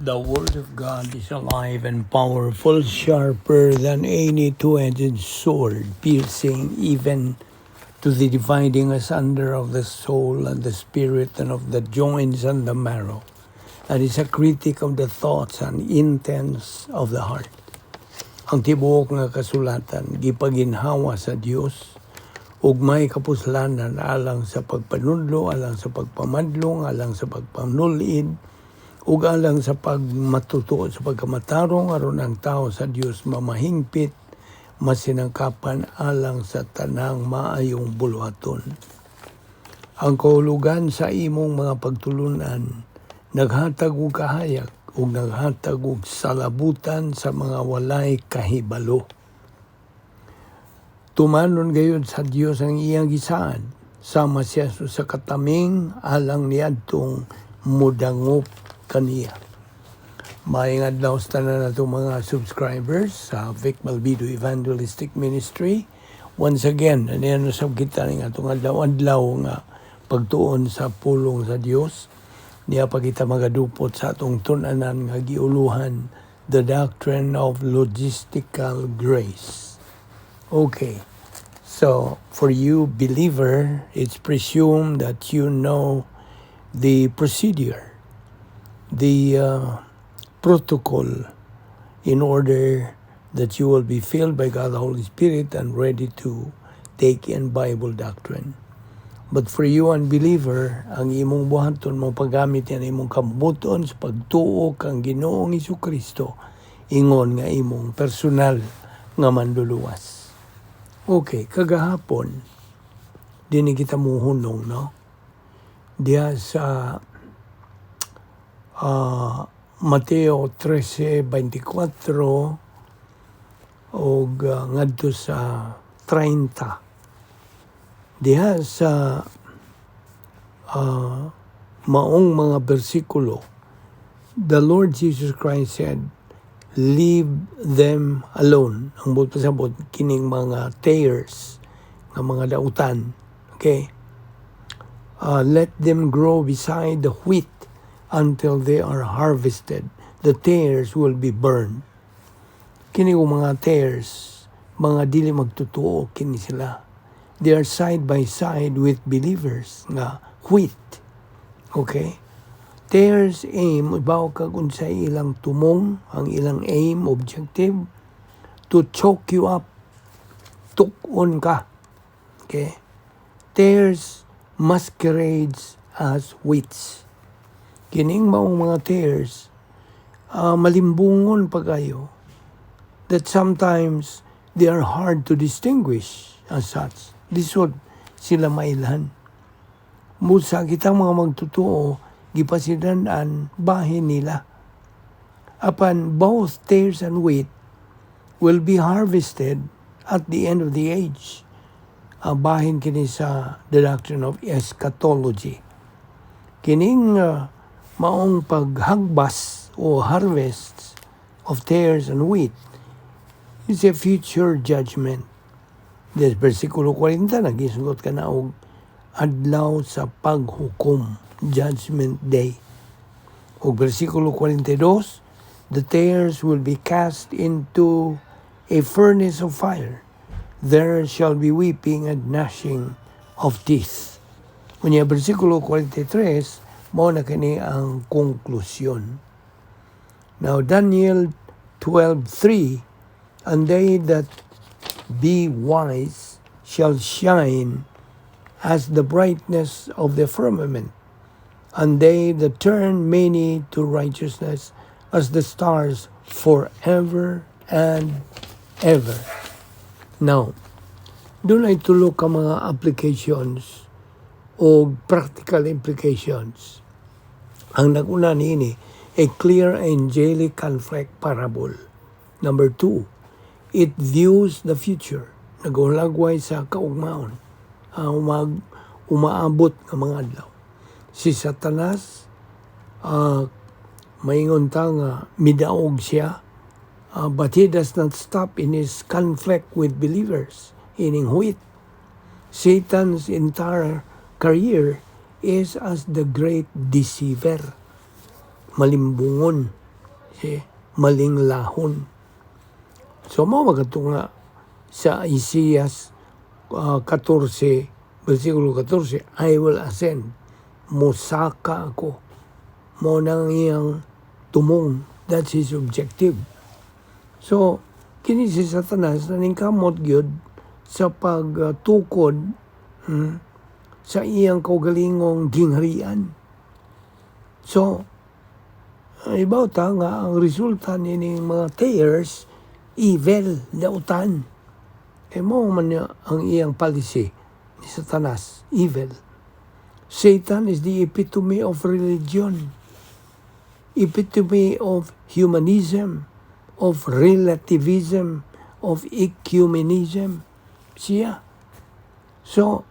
The Word of God is alive and powerful, sharper than any two-edged sword, piercing even to the dividing asunder of the soul and the spirit and of the joints and the marrow, and is a critic of the thoughts and intents of the heart. Ang tibuok nga kasulatan gipaginhawa sa Dios ug may kapuslanan alang sa pagpanudlo, alang sa pagpamadlong, alang sa pagpanulid, ug alang sa pagmatuto sa pagkamatarong aron ang tao sa Dios mamahingpit, masinangkapan alang sa tanang maayong buluhaton. Ang kahulugan sa imong mga pagtulunan naghatag og kahayag ug naghatag og salabutan sa mga walay kahibalo. Tumanon gayud sa Dios ang iyang gisaad, sama siya sa kataming alang niadtong mudangop kaniya. Maayong adlaw sa tanan natong mga subscribers sa Vic Malvido Evangelistic Ministry. Once again, aniya usab kita ning atong adlaw-adlaw nga pagtuon sa pulong sa Dios. Niya pa kita magadupot sa atong tun-anan nga giuluhan, "The Doctrine of Logistical Grace." Okay. So, for you believer, it's presumed that you know the procedure, the protocol in order that you will be filled by God the Holy Spirit and ready to take in Bible doctrine. But for you unbeliever, ang imong buhaton mo paggamit yan imong kambuton sa pagtuo kang Ginoong Kristo ingon nga imong personal nga manluluwas. Okay, kagahapon dinhi kita muhunong, no? Diha sa Mateo 13:24 og ngadto sa 30. Diha sa maong mga bersikulo, the Lord Jesus Christ said, "Leave them alone." Ang buot pasabot, kining mga tares, nga mga dautan. Okay? "Let them grow beside the wheat until they are harvested. The tares will be burned." Kini kung mga tares, mga dili magtutuo kini sila. They are side by side with believers nga wheat. Okay? Tares aim, ibaw kag unsay ilang tumong, ang ilang aim, objective, to choke you up. Tukon ka. Okay? Tares masquerades as wheats. Kining maong mga tares, malimbungon pa kayo that sometimes they are hard to distinguish as such. Lisod sila mailhan. Busa kitang mga magtutuo, gipasidan-an bahin nila. Apan both tares and wheat will be harvested at the end of the age. Bahin kini sa the doctrine of eschatology. Kining maong paghagbas o harvests of tares and wheat is a future judgment. Des versikulo 40, nagisugot ka na og adlaw sa paghukom, Judgment Day. O versikulo 42, the tares will be cast into a furnace of fire. There shall be weeping and gnashing of teeth. Unya versikulo 43, mao na kini ang konklusyon. Now Daniel 12:3, "And they that be wise shall shine as the brightness of the firmament, and they that turn many to righteousness as the stars forever and ever." Now, duna ay tulo ka mga applications o practical implications. Ang naguna niini, a clear angelic conflict parable. Number two, it views the future. Nagulagway sa kaugmaon. Umaabot nga mga adlaw. Si Satanas, maingon ta nga midaog siya, but he does not stop in his conflict with believers, ining wheat. Satan's entire career is as the great deceiver. Malimbungon. Si malinglahon. So mao ba nga sa Isaias 14 versikulo 14, "I will ascend." Musaka ako. Mao nang iyang tumong. That's his objective. So, kini si Satanas naningkamot gyud sa pagtukod sa iyang kaugalingong gingharian. So, ibaw ta nga ang resulta nining mga tares, evil, dautan. E mao man niya ang iyang policy ni Satanas, evil. Satan is the epitome of religion, epitome of humanism, of relativism, of ecumenism. Siya. So,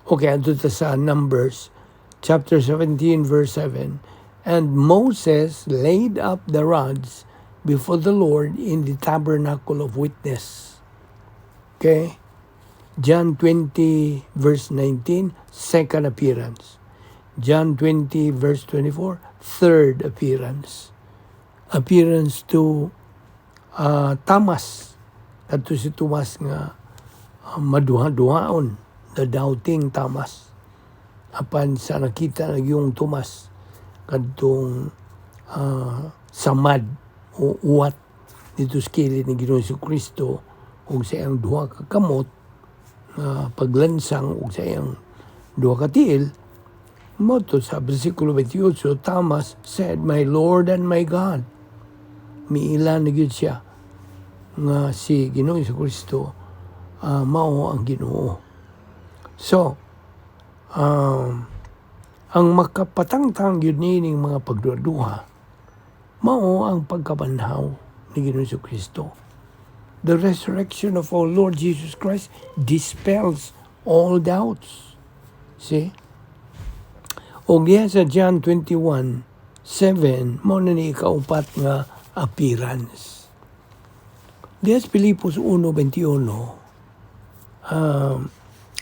okay, adto ta sa Numbers, chapter 17, verse 7. "And Moses laid up the rods before the Lord in the tabernacle of witness." Okay? John 20, verse 19, second appearance. John 20, verse 24, third appearance. Appearance to Thomas. Kadto si Tomas nga maduha-duhaon, the doubting Thomas. Apan sa nakita na yung Tomas, kadtong samad o uwat didto sa kilid ni Ginoong Kristo ug sa iyang duha ka kamot nga paglansang ug sa iyang duha ka tiil. Mao to sa versikulo 28, Thomas said, "My Lord and my God." Miila na gyud siya nga si Ginoong Kristo mao ang Ginoo. So, ang makapatangtang gyud niining mga pagduha mao ang pagkabanhaw ni Ginoong Kristo. The resurrection of our Lord Jesus Christ dispels all doubts. See? Og diha sa John 21:7, mao na ni ikaupat nga appearance. Diha sa Filipos 1:21,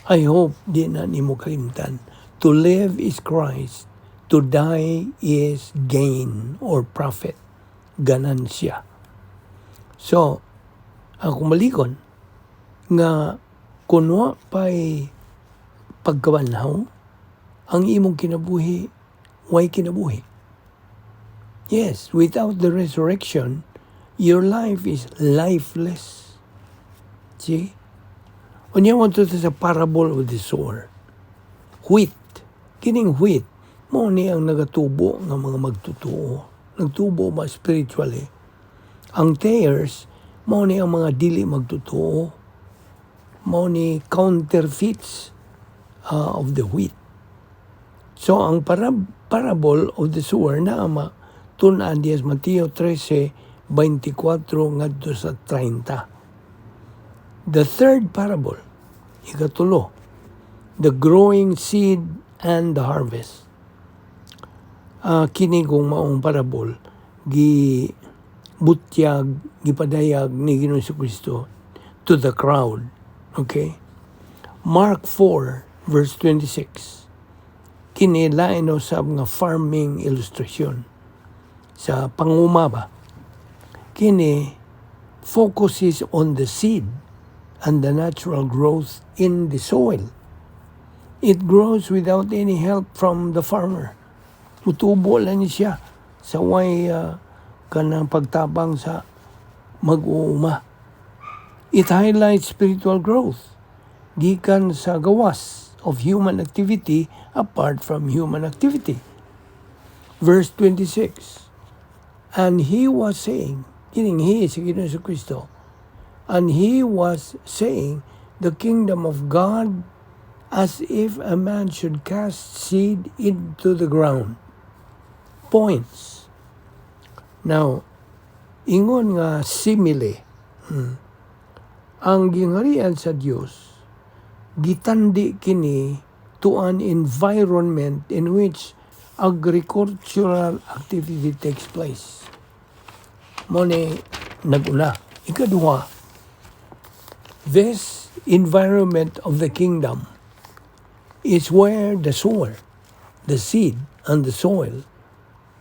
I hope di na nimo kalimtan. "To live is Christ, to die is gain or profit." Ganansya. So, ako malikon nga kung wa pa'y pagkabanhaw, ang imong kinabuhi, way kinabuhi. Yes, without the resurrection, your life is lifeless. See? Unya mo to sa parable of the sower. Wheat. Kining wheat, mao ni ang nagatubo nga mga magtutuo. Nagtubo ba spiritually. Ang tares, mao ni ang mga dili magtutuo. Mao ni counterfeits of the wheat. So ang parable of the sower na matun-an diha sa Mateo 13:24 ngadto sa 30. The third parable, ikatulo, the growing seed and the harvest. Kini kung maong parable, gi butyag, gipadayag ni Ginoong Kristo to the crowd. Okay? Mark 4, verse 26. Kini lain usab nga farming illustration sa panguma ba. Kini focuses on the seed and the natural growth in the soil. It grows without any help from the farmer. Mutubo lang ni siya sa way kanang pagtabang sa mag-uuma. It highlights spiritual growth gikan sa gawas of human activity, apart from human activity. Verse 26. "And he was saying," kining he si Ginoong Kristo, "and he was saying, the kingdom of God as if a man should cast seed into the ground." Points. Now, ingon nga simile, ang gingharian sa Dios gitandi kini to an environment in which agricultural activity takes place. Mao ni naguna. Ikaduha, this environment of the kingdom is where the sower, the seed, and the soil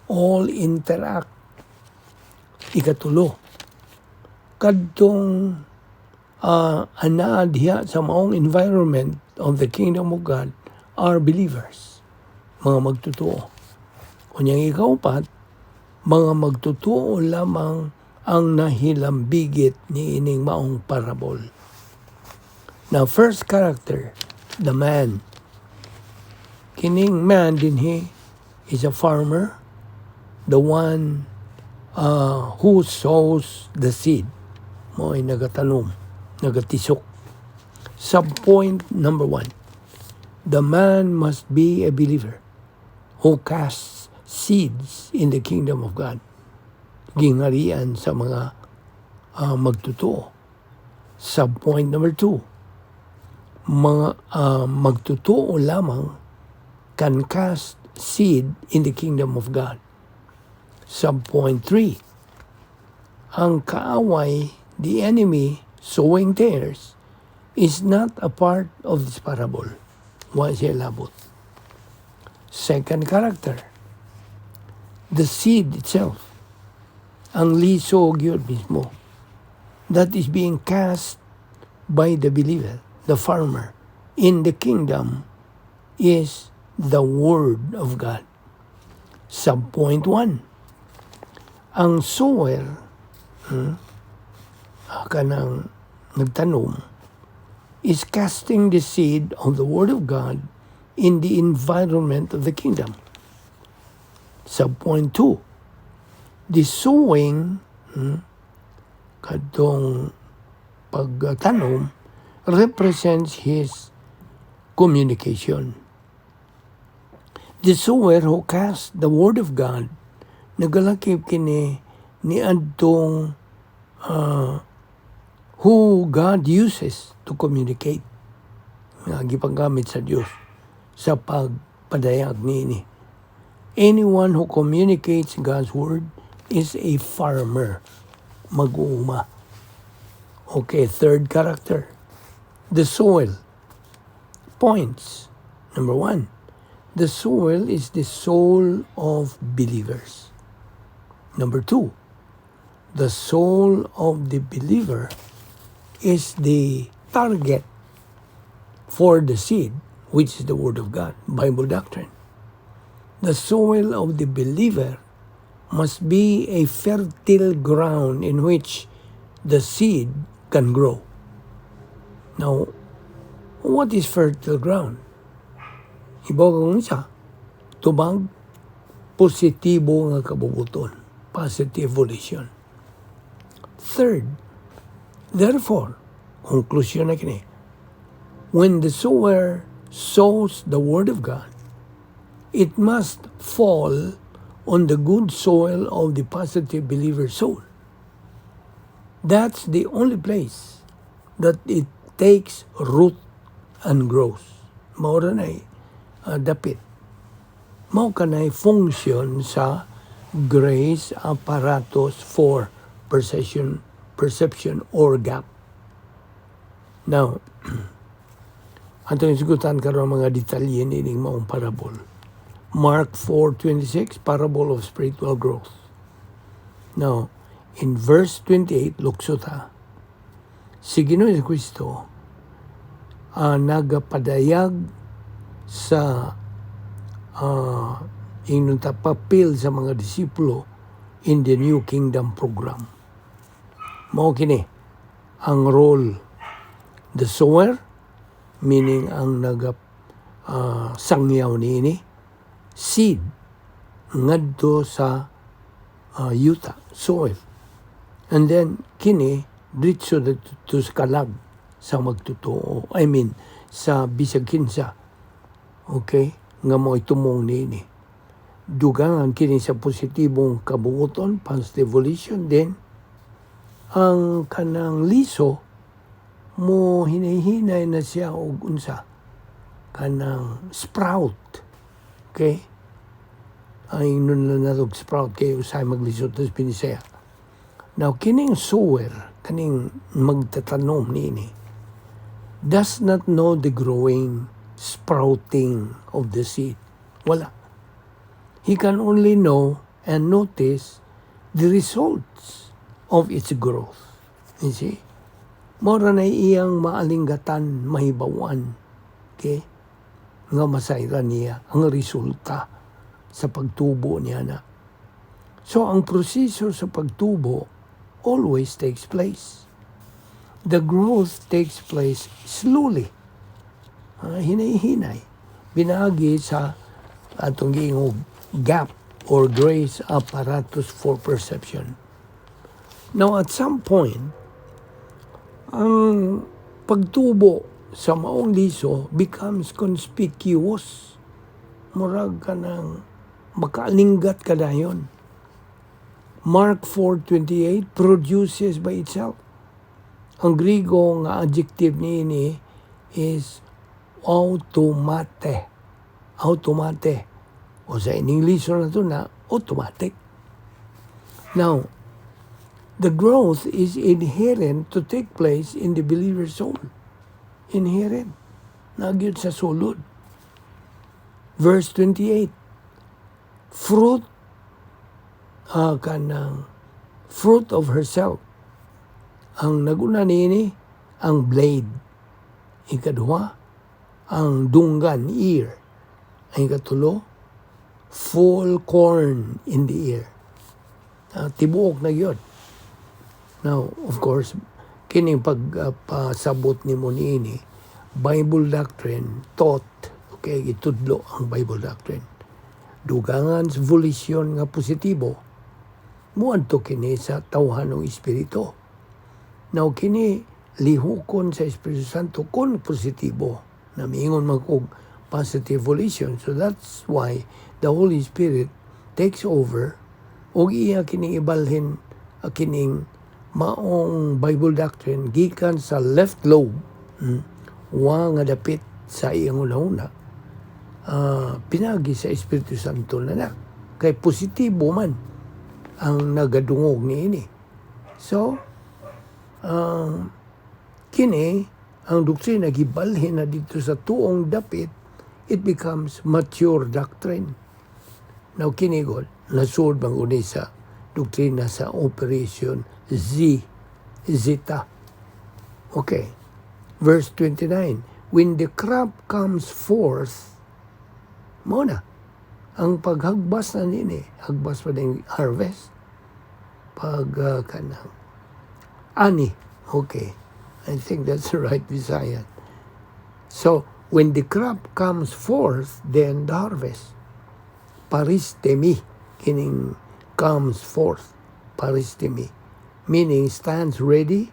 All interact. Ikatulo, kadtong anaa diha sa maong environment of the kingdom of God are believers, mga magtotoo. Unyang ikaupat, mga magtotoo lamang ang nahilambigit ni ining maong parable. Now, first character, the man. Kining man dinhi is a farmer, the one who sows the seed. Mao ay nagatanom, nagatisok. Subpoint number 1, the man must be a believer who casts seeds in the kingdom of God. Gingharian sa mga magtotoo. Subpoint number 2, mga magtotoo lamang can cast seed in the kingdom of God. Subpoint 3, ang kaaway, the enemy, sowing tares, is not a part of this parable. Wa siya labot. Second character, the seed itself, ang liso gyud mismo, that is being cast by the believer, the farmer, in the kingdom is the Word of God. Subpoint 1, ang sower, kanang nagtanom, is casting the seed of the Word of God in the environment of the kingdom. Subpoint 2, the sowing, kadtong pagtanom, represents his communication. The sower who cast the Word of God, nagalakip kini ni adtong who God uses to communicate, nga gipanggamit sa Dios sa pagpadayag niini. Anyone who communicates God's word is a farmer, mag-uuma. Okay, third character, the soil. Points. Number 1, the soil is the soul of believers. Number 2, the soul of the believer is the target for the seed, which is the Word of God, Bible doctrine. The soil of the believer must be a fertile ground in which the seed can grow. Now, what is fertile ground? Ibaw kung isa, tubag, positibo nga kabubuton, positive volition. Third, therefore, conclusion na kini, when the sower sows the Word of God, it must fall on the good soil of the positive believer's soul. That's the only place that it takes root and grows. Mao ra na dapit. Mao kanay function sa grace apparatus for perception or gap. Now, atong isgutan karon mga detalye nining maong parable. Mark 4:26, parable of spiritual growth. Now, in verse 28, lukso ta. Si Ginoong Kristo nagapadayag sa ingnon ta papel sa mga disipulo in the New Kingdom program. Mao kini ang role, the sower, meaning ang naga sangyaw niini, seed ngadto sa yuta, soil. And then kini diretso to sa kalag sa magtotoo. I mean, sa bisag kinsa. Okay? Nga mo itumong niini. Dugangan kini sa positibong kabuoton, positive volition, then ang kanang liso mo hinay-hinay na siya og unsa kanang sprout. Okay? Ay nun na natog sprout kay usay maglisod tas Binisaya. Now, kining sower, kaning magtatanom niini, does not know the growing, sprouting of the seed. Wala. He can only know and notice the results of its growth. You see? Mora na iyang maalinggatan, mahibawan. Okay? Nga masayra niya ang resulta sa pagtubo niya na. So, ang proseso sa pagtubo always takes place. The growth takes place slowly. Hinay-hinay. Binagi sa atong giingog gap or grace apparatus for perception. Now, at some point, ang pagtubo sa maong liso becomes conspicuous. Murag ka ng makaalinggat ka dayon. Mark 4:28, produces by itself. Ang Grigo nga adjective niini is automate. Automate. O sa in English na to na automatic. Now, the growth is inherent to take place in the believer's soul. Inherent. Naa gyud sa sulod. Verse 28. Fruit kanang fruit of herself. Ang naguna niini ang blade. Ikaduha, ang dunggan, ear. Ang ikatulo, full corn in the ear. Tibuok na gyud. Now, of course, kining pagpasabot nimo niini, Bible doctrine taught, okay, gitudlo ang Bible doctrine. Dugangan sa volition nga positibo, muadto kini sa tawhan ng Espiritu. Now, kini lihukon sa Espiritu Santo kung positibo. Na miingon man kog positive volition. So that's why the Holy Spirit takes over ug iya kining ibalhin kining maong Bible doctrine gikan sa left lobe, wa nga dapit sa iyang una-una, pinagi sa Espiritu Santo na na kay positibo man ang nagadungog niini. So kini ang doktrina gibalhin na dito sa tuong dapit, it becomes mature doctrine. Now kini gud nasud man gud ni sa doktrina sa Operation Z, Zeta. Okay. Verse 29, when the crop comes forth, mo na, ang paghagbas na nini, hagbas pa din harvest, pag kanang ani. Okay. I think that's the right Visayan. So, when the crop comes forth, then the harvest. Paristemi, kining comes forth. Paristemi, meaning stands ready,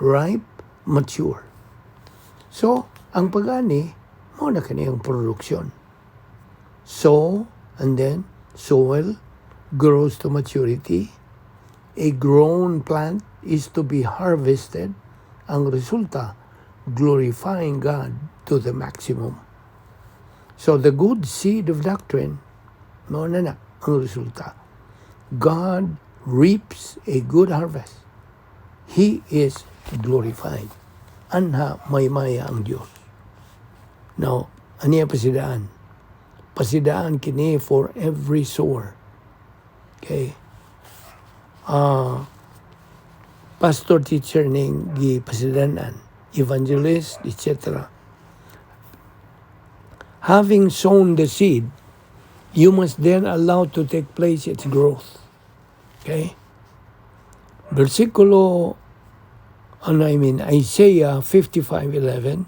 ripe, mature. So, ang pag-ani, mo na kani ang produksyon. So, and then, soil grows to maturity. A grown plant is to be harvested. Ang resulta, glorifying God to the maximum. So, the good seed of doctrine, mo na na ang resulta. God reaps a good harvest. He is glorified. Anha may maya ang Diyos. Now, aniya pasidaan? Pasidaan kini for every sower. Okay? Pastor, teacher ning gipasidanan, evangelist, etc. Having sown the seed, you must then allow to take place its growth. Okay? Versikulo, ano, I mean, Isaiah 55:11,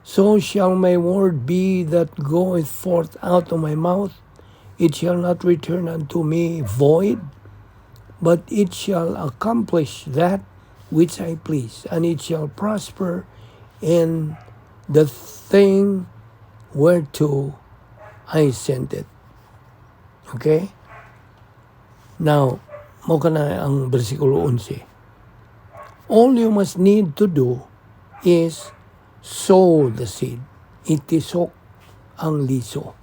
"So shall my word be that goeth forth out of my mouth. It shall not return unto me void, but it shall accomplish that which I please, and it shall prosper in the thing whereto I sent it." Okay? Now, mo kana ang versikulo 11. All you must need to do is sow the seed. Itisok ang liso.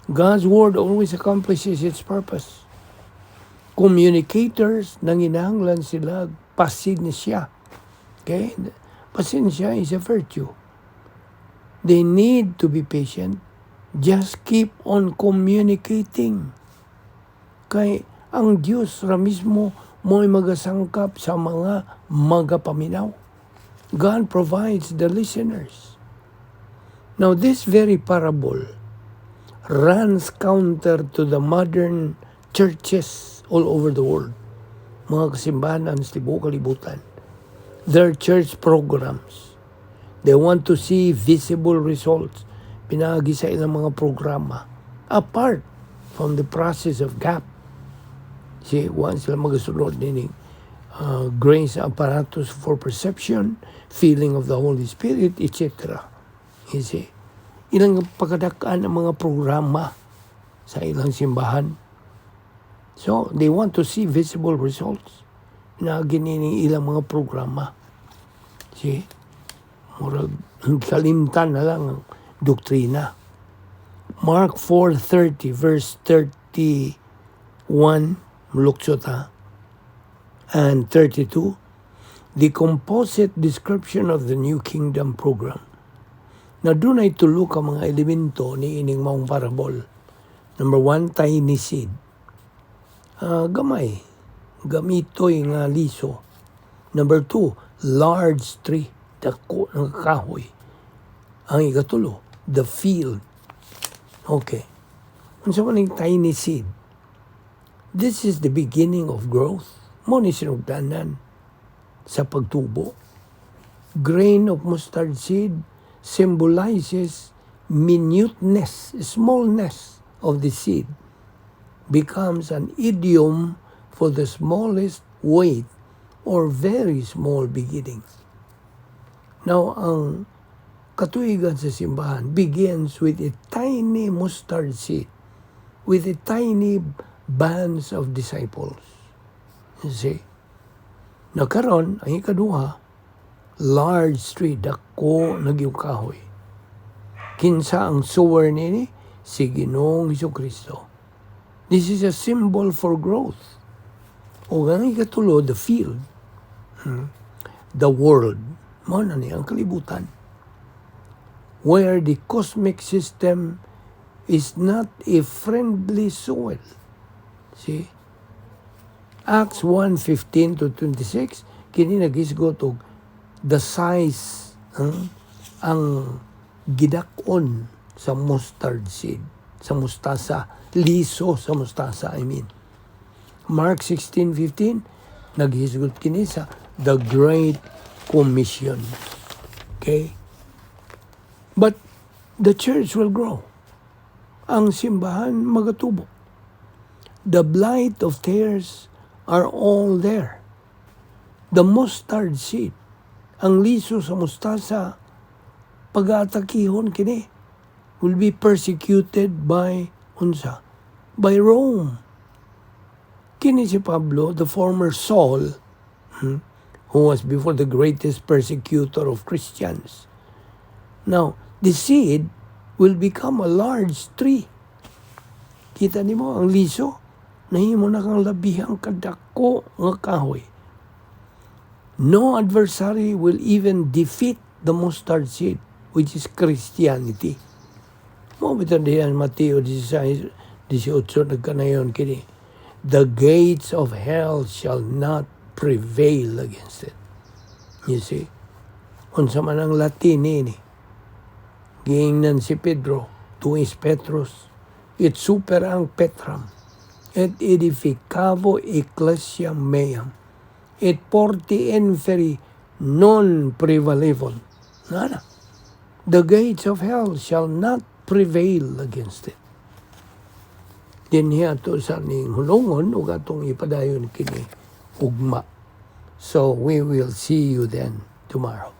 God's word always accomplishes its purpose. Communicators, nanginahanglan sila pasensya. Okay? Pasensya is a virtue. They need to be patient. Just keep on communicating. Kay ang Dios ra mismo mo'y magasangkap sa mga magapaminaw. God provides the listeners. Now, this very parable runs counter to the modern churches all over the world. Mga kasimbahan sa tibuok kalibutan. Their church programs. They want to see visible results. Pinaagi sa ilang mga programa. Apart from the process of GAP. Si once sila magasunod nining grace apparatus for perception, feeling of the Holy Spirit, etc. You see? Ilang pagkadakaan ang mga programa sa ilang simbahan. So, they want to see visible results na ginini ilang mga programa. See? Murag kalimtan na lang ang doktrina. Mark 4:30 verse 31, mulukso ta, and 32, the composite description of the New Kingdom program. Na dunay tulo ka mga elemento ni ining maong parable. Number one, tiny seed. Gamay. Gamitoy nga liso. Number two, large tree. Dako ng kahoy. Ang ikatulo, the field. Okay. Unsa man ning tiny seed? This is the beginning of growth. Mao ni sinugdanan sa pagtubo. Grain of mustard seed symbolizes minuteness, smallness of the seed, becomes an idiom for the smallest weight or very small beginning. Now, ang katuigan sa simbahan begins with a tiny mustard seed, with a tiny bands of disciples. You see? Na karon, ang ikaduha, large tree, dako na gyud kahoy. Kinsa ang sower nini? Si Ginoong Kristo. This is a symbol for growth. O ang ikatulo, the field, the world, mao na ni ang kalibutan. Where the cosmic system is not a friendly soil. See? Acts 1:15 to 26, kini nagisgot og the size, ang gidak-on sa mustard seed, sa mustasa, liso sa mustasa, I mean. Mark 16:15, naghisgot kini sa the Great Commission. Okay? But the church will grow. Ang simbahan magatubo. The blight of tares are all there. The mustard seed, ang liso sa mustasa, pag-atakihon kini, will be persecuted by unsa? By Rome. Kini si Pablo, the former Saul, who was before the greatest persecutor of Christians. Now, the seed will become a large tree. Kita nimo ang liso, nahimo na kang labihang kadako nga kahoy. No adversary will even defeat the mustard seed, which is Christianity. Mao bitaw diyan Mateo 16, 18 nagkanayon kini. The gates of hell shall not prevail against it. You see? Unsa man ang Latin ni. Giingnan si Pedro, tu es Petrus, et super hanc petram, et aedificabo ecclesiam meam, et portae inferni non prevalebant. Nana. The gates of hell shall not prevail against it. Dinhi ato sa ning hulongon ug atong ipadayon kini ugma. So we will see you then tomorrow.